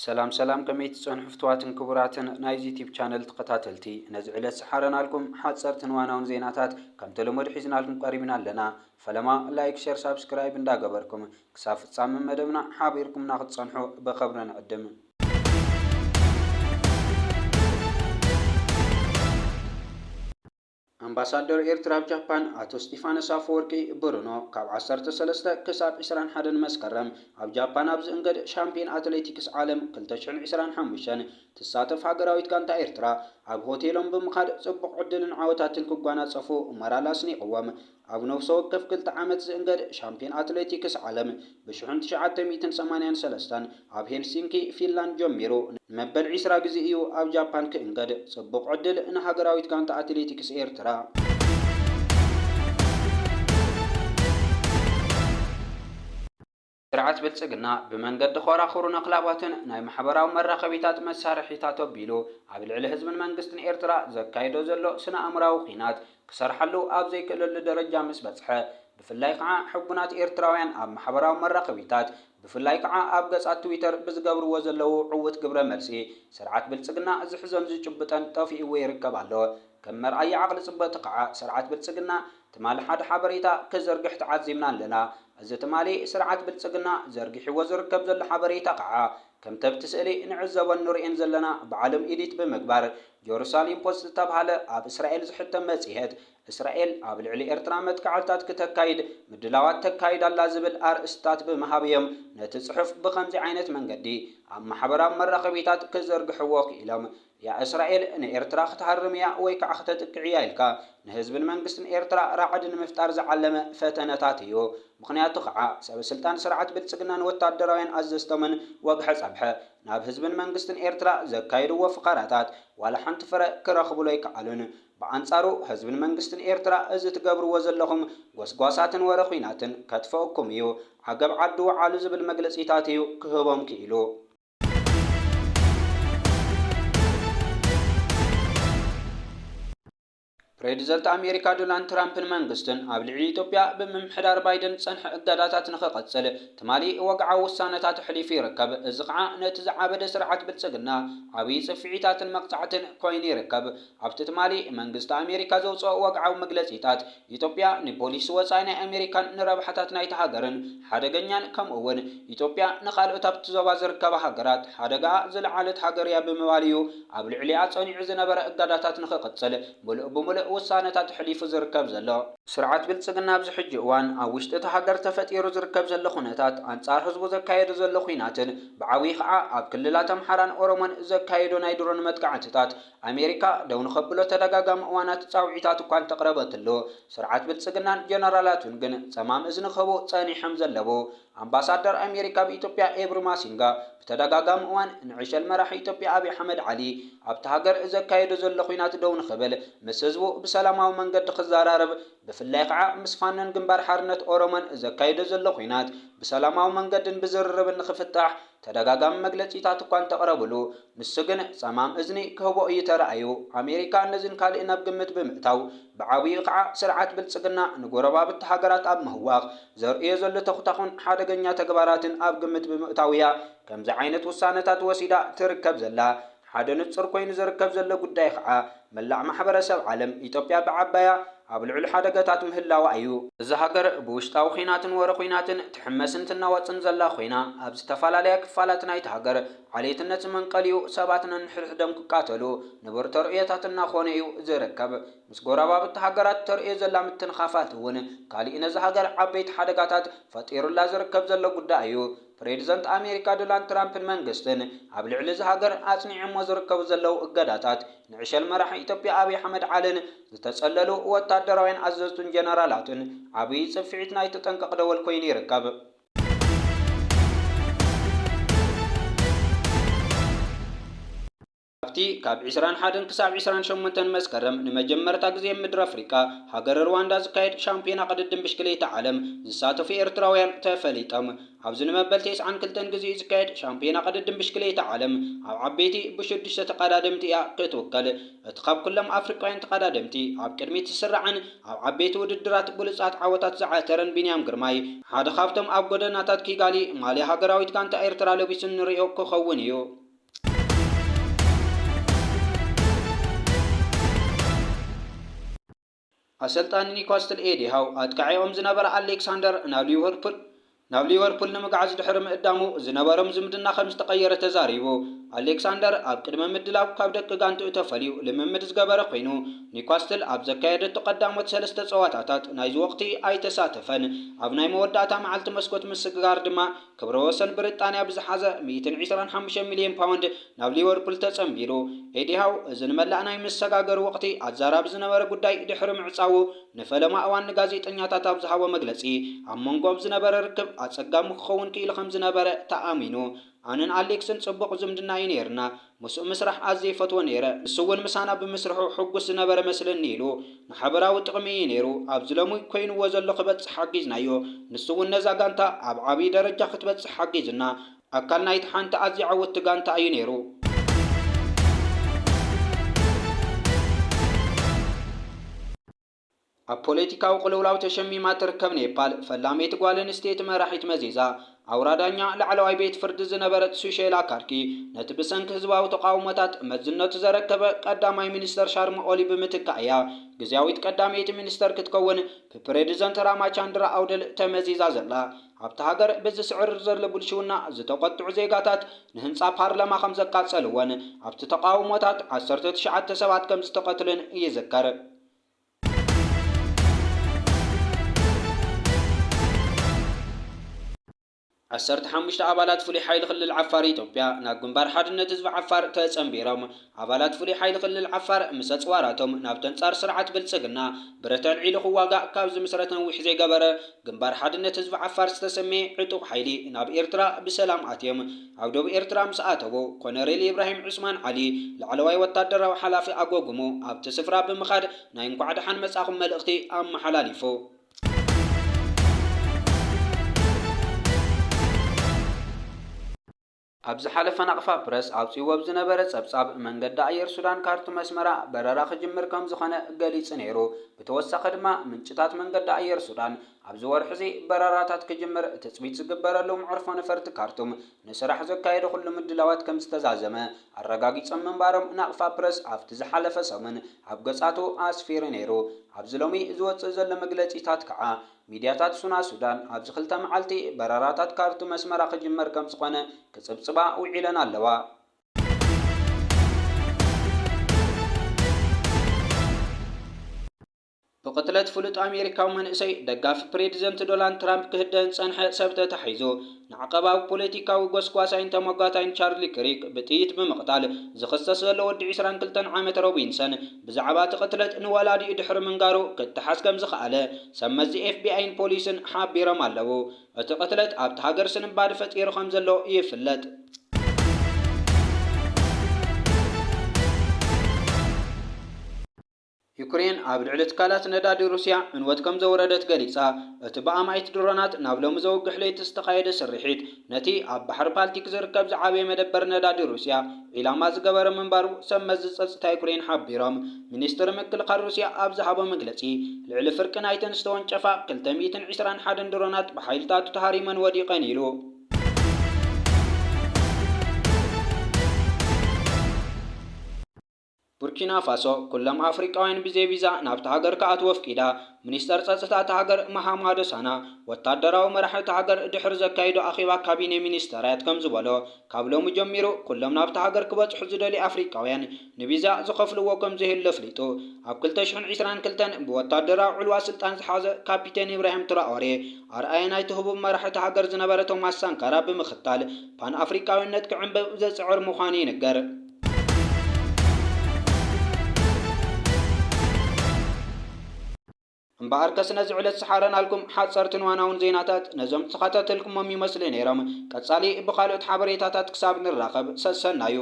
ሰላም ሰላም፣ ከመይ ትጸንሑ ፍትዋትን ክቡራትን ናይዚ ዩቲዩብ ቻነል ተኸታተልቲ? ነዚ ዕለት ዝሓረናልኩም ሓጸርትን ዋናውን ዜናታት ከምቲ ልሙድ ሒዝናልኩም ቀሪብና ኣለና። ፈለማ ላይክ፣ ሸር፣ ሳብስክራይብ እንዳገበርኩም ክሳብ ፍጻመ መደብና ሓቢርኩምና ክትጸንሑ ብኽብሪ ንዕድም። ኣምባሳደር ኤርትራ ኣብ ጃፓን ኣቶ እስጢፋኖስ ኣፈወርቂ ብሩኖ፣ ካብ ዓሰርተ ሰለስተ ክሳብ ዕስራን ሓደን መስከረም ኣብ ጃፓን ኣብ ዝእንገድ ሻምፒዮን ኣትሌቲክስ ዓለም ክልተ ሽሕን ዕስራን ሓሙሽተን ትሳተፍ ሃገራዊት ጋንታ ኤርትራ ኣብ ሆቴሎም ብምኻድ ጽቡቕ ዕድልን ዓወታትን ክጓናጸፉ ሞራል ኣስኒቕዎም። ኣብ ነፍሲ ወከፍ ክልተ ዓመት ዝእንገድ ሻምፒዮን ኣትሌቲክስ ዓለም ብሽሕን ትሽዓተ ሚእትን ሰማንያን ሰለስተን ኣብ ሄልሲንኪ ፊንላንድ ጀሚሩ ንመበል ዕስራ ግዜ እዩ ኣብ ጃፓን ክእንገድ። ጽቡቕ ዕድል ንሃገራዊት ጋንታ ኣትሌቲክስ ኤርትራ። ስርዓት ብልጽግና ብመንገዲ ኮራኹሩን ኣኽላባትን ናይ ማሕበራዊ መራኸቢታት መሳርሒታት ኣቢሉ ኣብ ልዕሊ ህዝብን መንግስትን ኤርትራ ዘካይዶ ዘሎ ስነ ኣእምራዊ ኲናት ክሰርሓሉ ኣብ ዘይክእለሉ ደረጃ ምስ በጽሐ፣ ብፍላይ ከዓ ሕቡናት ኤርትራውያን ኣብ ማሕበራዊ መራኸቢታት ብፍላይ ከዓ ኣብ ገጻት ትዊተር ብዝገብርዎ ዘለዉ ዕዉት ግብረ መልሲ፣ ስርዓት ብልጽግና ዝሕዞን ዝጭብጠን ጠፊእዎ ይርከብ ኣሎ። ከም መርኣያ ዓቕሊ ጽብቕቲ ከዓ ስርዓት ብልጽግና ትማሊ ሓደ ሓበሬታ ክዘርግሕ ተዓዚብና ኣለና። እዚ ትማሊ ስርዓት ብልጽግና ዘርጊሕዎ ዝርከብ ዘሎ ሓበሬታ ከዓ ከምቲ ኣብቲ ስእሊ ንዕዘቦን ንርእዮን ዘለና ባዕሎም ኤዲት ብምግባር ጀሩሳሌም ፖስት ዝተብሃለ ኣብ እስራኤል ዝሕተም መጽሔት፣ እስራኤል ኣብ ልዕሊ ኤርትራ መጥቃዕትታት ክተካይድ ምድላዋት ተካይድ ኣላ ዝብል ኣርእስትታት ብምሃብ እዮም ነቲ ጽሑፍ ብኸምዚ ዓይነት መንገዲ ኣብ ማሕበራዊ መራኸቢታት ክዘርግሕዎ ክኢሎም። ያ እስራኤል ንኤርትራ ክትሃርም እያ ወይ ከዓ ክተጥቅዕ እያ ኢልካ ንህዝብን መንግስትን ኤርትራ ራዕዲ ንምፍጣር ዝዓለመ ፈተነታት እዩ። ምኽንያቱ ከዓ ሰበ ስልጣን ስርዓት ብልጽግናን ወታደራውያን ኣዘዝቶምን ወግሐ ጸብሐ ናብ ህዝብን መንግስትን ኤርትራ ዘካየድዎ ፍኸራታት ዋላ ሓንቲ ፍረ ክረኽቡሉ ኣይከኣሉን። ብኣንጻሩ ህዝብን መንግስትን ኤርትራ እዚ ትገብርዎ ዘለኹም ጎስጓሳትን ወረ ኲናትን ከጥፈእኩም እዩ፣ ዓገብ ዓዲ ውዓሉ ዝብል መግለጺታት እዩ ክህቦም ክኢሉ። ፕሬዚደንት ኣሜሪካ ዶናልድ ትራምፕን መንግስትን ኣብ ልዕሊ ኢትዮጵያ ብምምሕዳር ባይደን ዝጸንሐ እገዳታት ንኽቐጽል ትማሊ ወግዓዊ ውሳነታት ኣሕሊፉ ይርከብ። እዚ ኸዓ ነቲ ዝዓበደ ስርዓት ብልጽግና ዓብዪ ጽፍዒታትን መቕጻዕትን ኮይኑ ይርከብ። ኣብቲ ትማሊ መንግስቲ ኣሜሪካ ዘውጽኦ ወግዓዊ መግለጺታት፣ ኢትዮጵያ ንፖሊሲ ወጻኢ ናይ ኣሜሪካን ንረብሓታት ናይቲ ሃገርን ሓደገኛን፣ ከምኡ እውን ኢትዮጵያ ንኻልኦት ኣብቲ ዞባ ዝርከባ ሃገራት ሓደጋኣ ዝለዓለት ሃገር እያ ብምባል እዩ ኣብ ልዕሊኣ ጸኒዑ ዝነበረ እገዳታት ንኽቕጽል ምሉእ ብምሉእ ውሳነታት ኣሕሊፉ ዝርከብ ዘሎ። ስርዓት ብልጽግና ኣብዚ ሕጂ እዋን ኣብ ውሽጢ እታ ሃገር ተፈጢሩ ዝርከብ ዘሎ ኩነታት፣ ኣንጻር ህዝቡ ዘካየዶ ዘሎ ኲናትን ብዓብዪ ኸዓ ኣብ ክልላት ኣምሓራን ኦሮሞን ዘካየዶ ናይ ድሮን መጥቃዕትታት ኣሜሪካ ደው ንኸብሎ ተደጋጋሚ እዋናት ጻውዒታት እኳ እንተቕረበትሉ፣ ስርዓት ብልጽግናን ጀነራላቱን ግን ጸማም እዝኒ ክህቡ ጸኒሖም ዘለዉ። ኣምባሳደር ኣሜሪካ ኣብ ኢትዮጵያ ኤብሪ ማሲንጋ ብተደጋጋሚ እዋን ንዕሸል መራሒ ኢትዮጵያ ኣብይ ኣሕመድ ዓሊ ኣብቲ ሃገር ዘካየዶ ዘሎ ኲናት ደው ንኽብል፣ ምስ ህዝቡ ብሰላማዊ መንገዲ ክዘራረብ፣ ብፍላይ ከዓ ምስ ፋኖን ግንባር ሓርነት ኦሮሞን ዘካየዶ ዘሎ ኲናት ብሰላማዊ መንገድን ብዝርርብን ንኽፍታሕ ተደጋጋሚ መግለጺታት እኳ እንተቕረብሉ፣ ንሱ ግን ጸማም እዝኒ ክህቦ እዩ ተራእዩ። ኣሜሪካ ነዚን ካልእን ኣብ ግምት ብምእታው፣ ብዓብዩ ከዓ ስርዓት ብልጽግና ንጎረባብቲ ሃገራት ኣብ ምህዋኽ ዘርእዮ ዘሎ ተኹታኹን ሓደገኛ ተግባራትን ኣብ ግምት ብምእታው እያ ከምዚ ዓይነት ውሳነታት ወሲዳ ትርከብ ዘላ። ሓደ ንጹር ኮይኑ ዝርከብ ዘሎ ጉዳይ ከዓ፣ መላእ ማሕበረሰብ ዓለም ኢትዮጵያ ብዓባያ ኣብ ልዕሊ ሓደጋታት ምህላዋ እዩ። እዛ ሃገር ብውሽጣዊ ኲናትን ወረ ኲናትን ትሕመስን ትናወጽን ዘላ ኮይና፣ ኣብ ዝተፈላለያ ክፋላት ናይቲ ሃገር ዓሌትነት መንቀሊኡ ሰባት ነንሕድሕዶም ክቃተሉ ንቡር ተርእዮታት እናኾነ እዩ ዝርከብ። ምስ ጎረባብቲ ሃገራት ተርእዮ ዘላ ምትንኻፋት እውን ካሊእ ነዛ ሃገር ዓበይቲ ሓደጋታት ፈጢሩላ ዝርከብ ዘሎ ጉዳይ እዩ። ፕሬዚደንት ኣሜሪካ ዶናልድ ትራምፕን መንግስትን ኣብ ልዕሊ እዛ ሃገር ኣጽኒዖሞ ዝርከቡ ዘለዉ እገዳታት፣ ንዕሸል መራሒ ኢትዮጵያ ኣብይ ኣሕመድ ዓልን ዝተጸለሉ ወታደራውያን ኣዘዝቱን ጀነራላቱን ዓብዪ ጽፍዒት ናይ ተጠንቀቕ ደወል ኮይኑ ይርከብ። ኣብቲ ካብ ዕስራን ሓደን ክሳብ ዕስራን ሸሞንተን መስከረም ንመጀመርታ ግዜ ኣብ ምድሪ ኣፍሪቃ ሃገረ ሩዋንዳ ዝካየድ ሻምፒዮና ቅድድም ብሽክሌታ ዓለም ዝሳተፉ ኤርትራውያን ተፈሊጦም። ኣብዚ ንመበል ተስዓን ክልተን ግዜኡ ዝካየድ ሻምፒዮና ቅድድም ብሽክሌታ ዓለም ኣብ ዓበይቲ ብሽዱሽተ ተቐዳደምቲ እያ ክትውከል። እቲ ካብ ኩሎም ኣፍሪቃውያን ተቐዳደምቲ ኣብ ቅድሚት ዝስራዕን ኣብ ዓበይቲ ውድድራት ብሉጻት ዓወታት ዝዓተረን ቢንያም ግርማይ ሓደ ካብቶም ኣብ ጎደናታት ኪጋሊ ማልያ ሃገራዊት ጋንታ ኤርትራ ለቢሱ ንርእዮ ክኸውን እዩ። ኣሰልጣኒ ኒውካስትል ኤዲ ሃው ኣጥቃዒኦም ዝነበረ ኣሌክሳንደር ናብ ሊቨርፑል ናብ ሊቨርፑል ንምግዓዝ ድሕሪ ምእዳሙ ዝነበሮም ዝምድና ከም ዝተቐየረ ተዛሪቡ። ኣሌክሳንደር ኣብ ቅድመ ምድላው ካብ ደቂ ጋንትኡ ተፈልዩ ልምምድ ዝገበረ ኮይኑ፣ ኒውካስትል ኣብ ዘካየደቶ ቀዳሞት ሰለስተ ጸዋታታት ናይዚ ወቕቲ ኣይተሳተፈን። ኣብ ናይ መወዳእታ መዓልቲ መስኮት ምስግጋር ድማ ክብረ ወሰን ብሪጣንያ ብዝሓዘ ሚእትን ዕስራን ሓሙሽተ ሚልዮን ፓውንድ ናብ ሊቨርፑል ተጸንቢሩ። ኤዲ ሃው እዚ ንመላእ ናይ መሰጋገሪ ወቕቲ ኣዛራቢ ዝነበረ ጉዳይ ድሕሪ ምዕጻዉ ንፈለማ እዋን ንጋዜጠኛታት ኣብ ዝሃቦ መግለጺ፣ ኣብ መንጎኦም ዝነበረ ርክብ ኣጸጋሚ ክኸውን ክኢሉ ከም ዝነበረ ተኣሚኑ። ኣነን ኣሌክስን ጽቡቕ ዝምድና እዩ ነይርና። ምስኡ ምስራሕ ኣዝየ ይፈትዎ ነይረ። ንሱ እውን ምሳና ብምስርሑ ሕጉስ ዝነበረ መስለኒ ኢሉ። ንሓበራዊ ጥቕሚ እዩ ነይሩ። ኣብዚ ሎሚ ኮይንዎ ዘሎ ክበጽሕ ሓጊዝናዮ። ንሱ እውን ነዛ ጋንታ ኣብ ዓብዪ ደረጃ ክትበጽሕ ሓጊዙና። ኣካል ናይቲ ሓንቲ ኣዝያ ዕውትቲ ጋንታ እዩ ነይሩ። ኣብ ፖለቲካዊ ቅልውላው ተሸሚማ ትርከብ ኔፓል፣ ፈላመይቲ ጓል ኣንስተይቲ መራሒት መዚዛ። ኣውራ ዳኛ ላዕለዋይ ቤት ፍርዲ ዝነበረት ሱሼላ ካርኪ፣ ነቲ ብሰንኪ ህዝባዊ ተቓውሞታት መዝነቱ ዘረከበ ቀዳማይ ሚኒስተር ሻርማ ኦሊ ብምትካእ እያ ግዝያዊት ቀዳመይቲ ሚኒስተር ክትከውን ብፕሬዚደንት ራማቻንድራ ኣውደል ተመዚዛ ዘላ። ኣብታ ሃገር ብዝስዕር ዘሎ ብልሽውና ዝተቖጥዑ ዜጋታት ንህንጻ ፓርላማ ከም ዘቃጸልዎን ኣብቲ ተቓውሞታት ዓሰርተ ትሽዓተ ሰባት ከም ዝተቐትሉን ይዝከር። ዓሰርተ ሓሙሽተ ኣባላት ፍሉይ ሓይሊ ክልል ዓፋር ኢትዮጵያ ናብ ግንባር ሓድነት ህዝቢ ዓፋር ተጸንቢሮም። ኣባላት ፍሉይ ሓይሊ ክልል ዓፋር ምስ ኣጽዋራቶም ናብቲ ኣንጻር ስርዓት ብልጽግና ብረት ኣልዒሉ ክዋጋእ ካብ ዝምስረት ነዊሕ ዘይገበረ ግንባር ሓድነት ህዝቢ ዓፋር ዝተሰመየ ዕጡቕ ሓይሊ ናብ ኤርትራ ብሰላም ኣትዮም። ኣብ ዶብ ኤርትራ ምስ ኣተዉ፣ ኮነሬል ኢብራሂም ዑስማን ዓሊ ላዕለዋይ ወታደራዊ ሓላፊ ኣጎጉሙ ኣብቲ ስፍራ ብምኻድ ናይ እንኳዕ ደሓን መጻኹም መልእኽቲ ኣመሓላሊፉ። ኣብ ዝሓለፈ ናቕፋ ፕረስ ኣውጺእዎ ኣብ ዝነበረ ጸብጻብ፣ መንገዲ ኣየር ሱዳን ካርቱም ኣስመራ በረራ ክጅምር ከም ዝኾነ ገሊጹ ነይሩ። ብተወሳኺ ድማ፣ ምንጭታት መንገዲ ኣየር ሱዳን ኣብዚ ወርሒ እዚ በረራታት ክጅምር ትጽቢት ዝግበረሉ መዕርፎ ነፈርቲ ካርቱም ንስራሕ ዘካየደ ኩሉ ምድላዋት ከም ዝተዛዘመ ኣረጋጊጾም ምንባሮም ናቕፋ ፕረስ ኣብቲ ዝሓለፈ ሰሙን ኣብ ገጻቱ ኣስፊሩ ነይሩ። ኣብዚ ሎሚ ዝወጽእ ዘሎ መግለጺታት ከዓ፣ ሚድያታት ሱና ሱዳን ኣብዚ ክልተ መዓልቲ በረራታት ካርቱም ኣስመራ ክጅመር ከም ዝኾነ ክጽብጽባ ውዒለን ኣለዋ። ብቕትለት ፍሉጥ ኣሜሪካዊ መንእሰይ ደጋፊ ፕሬዚደንት ዶናልድ ትራምፕ ክህደን ዝጸንሐ ሰብ ተታሒዙ። ንዓቐባዊ ፖለቲካዊ ጎስጓሳይን ተመጓታይን ቻርሊ ክሪክ ብጥይት ብምቕታል ዝኽሰስ ዘሎ ወዲ ዕስራን ክልተን ዓመት ሮቢንሰን፣ ብዛዕባ እቲ ቅትለት ንወላዲኡ ድሕሪ ምንጋሩ ክተሓዝ ከም ዝኸኣለ ሰብ መዚ ኤፍ ቢ ኣይን ፖሊስን ሓቢሮም ኣለዉ። እቲ ቅትለት ኣብቲ ሃገር ስንባደ ፈጢሩ ከም ዘሎ ይፍለጥ። ዩክሬን ኣብ ልዕሊ ትካላት ነዳዲ ሩስያ ዕንወት ከም ዘውረደት ገሊጻ። እቲ ብኣማኢት ድሮናት ናብ ሎሚ ዘውግሕ ለይቲ ዝተኻየደ ስርሒት፣ ነቲ ኣብ ባሕሪ ባልቲክ ዝርከብ ዝዓበየ መደበር ነዳዲ ሩስያ ዒላማ ዝገበረ ምንባሩ ሰብ መዚ ጸጥታ ዩክሬን ሓቢሮም። ሚኒስትሪ ምክልኻል ሩስያ ኣብ ዝሃቦ መግለጺ፣ ልዕሊ ፍርቂ ናይተን ዝተወንጨፋ ክልተ ሚእትን ዕስራን ሓደን ድሮናት ብሓይልታቱ ተሃሪመን ወዲቐን ኢሉ። ቡርኪና ፋሶ፣ ኩሎም ኣፍሪቃውያን ብዘይ ቪዛ ናብታ ሃገር ክኣትዉ ኣፍቂዳ። ሚኒስተር ጸጥታ እታ ሃገር፣ መሃማዶ ሳና፣ ወታደራዊ መራሒ እታ ሃገር ድሕሪ ዘካይዶ ኣኼባ ካቢኔ ሚኒስተራት ከም ዝበሎ፣ ካብ ሎሚ ጀሚሩ ኩሎም ናብታ ሃገር ክበጽሑ ዝደልዩ ኣፍሪቃውያን ንቪዛ ዝኸፍልዎ ከም ዘየለ ኣፍሊጡ። ኣብ ክልተ ሽሕን ዕስራን ክልተን ብወታደራዊ ዕልዋ ስልጣን ዝሓዘ ካፒቴን ኢብራሂም ትራኦሬ፣ ኣርኣያ ናይቲ ህቡብ መራሒ እታ ሃገር ዝነበረ ቶማስ ሳንካራ ብምኽታል፣ ፓን ኣፍሪቃውነት ክዕንብብ ዝጽዕር ምዃኑ ይንገር። እምበኣርከስ ነዚ ዕለት ዝሓረናልኩም ሓጸርትን ዋናውን ዜናታት ነዞም ዝተኸታተልኩሞም ይመስሉ ነይሮም። ቀጻሊ ብኻልኦት ሓበሬታታት ክሳብ ንራኸብ ሰሰናዩ።